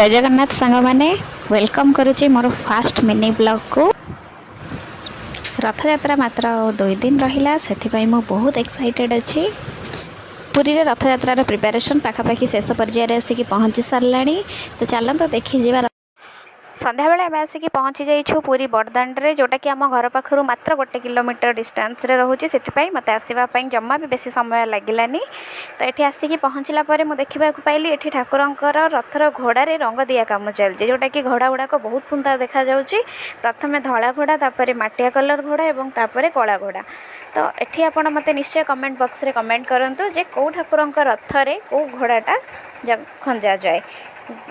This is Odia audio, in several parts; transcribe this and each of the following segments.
ଜୟ ଜଗନ୍ନାଥ ସାଙ୍ଗମାନେ, welcome କରୁଛି ମୋର ଫାଷ୍ଟ ମିନି ବ୍ଲଗ୍କୁ। ରଥଯାତ୍ରା ମାତ୍ର ଆଉ 2 ଦିନ ରହିଲା, ସେଥିପାଇଁ ମୁଁ ବହୁତ ଏକ୍ସାଇଟେଡ଼୍ ଅଛି। ପୁରୀରେ ରଥଯାତ୍ରାର ପ୍ରିପାରେସନ୍ ପାଖାପାଖି ଶେଷ ପର୍ଯ୍ୟାୟରେ ଆସିକି ପହଞ୍ଚି ସାରିଲାଣି। ତ ଚାଲନ୍ତୁ ଦେଖିଯିବା। ସନ୍ଧ୍ୟାବେଳେ ଆମେ ଆସିକି ପହଞ୍ଚି ଯାଇଛୁ ପୁରୀ ବଡ଼ଦାଣ୍ଡରେ, ଯେଉଁଟାକି ଆମ ଘର ପାଖରୁ ମାତ୍ର 1 କିଲୋମିଟର ଡିଷ୍ଟାନ୍ସରେ ରହୁଛି। ସେଥିପାଇଁ ମୋତେ ଆସିବା ପାଇଁ ଜମା ବି ବେଶୀ ସମୟ ଲାଗିଲାନି। ତ ଏଠି ଆସିକି ପହଞ୍ଚିଲା ପରେ ମୁଁ ଦେଖିବାକୁ ପାଇଲି, ଏଠି ଠାକୁରଙ୍କର ରଥର ଘୋଡ଼ାରେ ରଙ୍ଗ ଦିଆ କାମ ଚାଲିଛି, ଯେଉଁଟାକି ଘୋଡ଼ା ଗୁଡ଼ାକ ବହୁତ ସୁନ୍ଦର ଦେଖାଯାଉଛି। ପ୍ରଥମେ ଧଳା ଘୋଡ଼ା, ତାପରେ ମାଟିଆ କଲର୍ ଘୋଡ଼ା ଏବଂ ତାପରେ କଳା ଘୋଡ଼ା। ତ ଏଠି ଆପଣ ମୋତେ ନିଶ୍ଚୟ କମେଣ୍ଟ ବକ୍ସରେ କମେଣ୍ଟ କରନ୍ତୁ ଯେ କେଉଁ ଠାକୁରଙ୍କ ରଥରେ କେଉଁ ଘୋଡ଼ାଟା ଖଞ୍ଜାଯାଏ।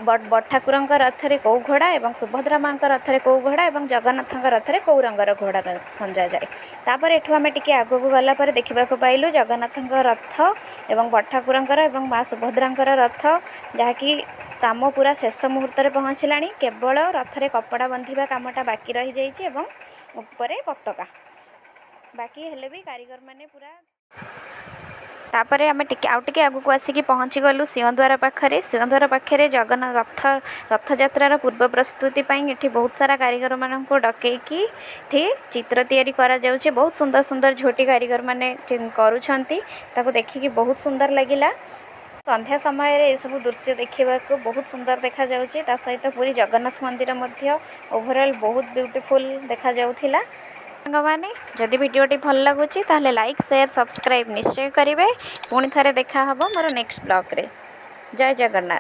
ବଡ଼ ବଡ଼ ଠାକୁରଙ୍କ ରଥରେ କେଉଁ ଘୋଡ଼ା ଏବଂ ସୁଭଦ୍ରା ମାଙ୍କ ରଥରେ କେଉଁ ଘୋଡ଼ା ଏବଂ ଜଗନ୍ନାଥଙ୍କ ରଥରେ କେଉଁ ରଙ୍ଗର ଘୋଡ଼ା ଖଞ୍ଜାଯାଏ? ତାପରେ ଏଠୁ ଆମେ ଟିକେ ଆଗକୁ ଗଲା ପରେ ଦେଖିବାକୁ ପାଇଲୁ ଜଗନ୍ନାଥଙ୍କ ରଥ ଏବଂ ବଡ଼ ଠାକୁରଙ୍କର ଏବଂ ମା ସୁଭଦ୍ରାଙ୍କର ରଥ, ଯାହାକି କାମ ପୁରା ଶେଷ ମୁହୂର୍ତ୍ତରେ ପହଞ୍ଚିଲାଣି। କେବଳ ରଥରେ କପଡ଼ା ବାନ୍ଧିବା କାମଟା ବାକି ରହିଯାଇଛି ଏବଂ ଉପରେ ପତାକା ବାକି ହେଲେ ବି କାରିଗରମାନେ ପୁରା। ତାପରେ ଆମେ ଟିକେ ଆଉ ଟିକେ ଆଗକୁ ଆସିକି ପହଞ୍ଚିଗଲୁ ସିଂହଦ୍ୱାର ପାଖରେ। ସିଂହଦ୍ୱାର ପାଖରେ ଜଗନ୍ନାଥ ରଥ ରଥଯାତ୍ରାର ପୂର୍ବ ପ୍ରସ୍ତୁତି ପାଇଁ ଏଠି ବହୁତ ସାରା କାରିଗରମାନଙ୍କୁ ଡକେଇକି ଏଠି ଚିତ୍ର ତିଆରି କରାଯାଉଛି। ବହୁତ ସୁନ୍ଦର ସୁନ୍ଦର ଝୋଟି କାରିଗରମାନେ କରୁଛନ୍ତି। ତାକୁ ଦେଖିକି ବହୁତ ସୁନ୍ଦର ଲାଗିଲା। ସନ୍ଧ୍ୟା ସମୟରେ ଏସବୁ ଦୃଶ୍ୟ ଦେଖିବାକୁ ବହୁତ ସୁନ୍ଦର ଦେଖାଯାଉଛି। ତା ସହିତ ପୁରୀ ଜଗନ୍ନାଥ ମନ୍ଦିର ମଧ୍ୟ ଓଭରଅଲ୍ ବହୁତ ବ୍ୟୁଟିଫୁଲ୍ ଦେଖାଯାଉଥିଲା। ସାଙ୍ଗମାନେ, ଯଦି ଭିଡ଼ିଓଟି ଭଲ ଲାଗୁଛି, ତାହେଲେ ଲାଇକ୍, ସେୟାର, ସବସ୍କ୍ରାଇବ୍ ନିଶ୍ଚୟ କରିବେ। ପୁଣି ଥରେ ଦେଖା ହେବ ମୋର ନେକ୍ସଟ ବ୍ଲଗ୍ରେ। ଜୟ ଜଗନ୍ନାଥ।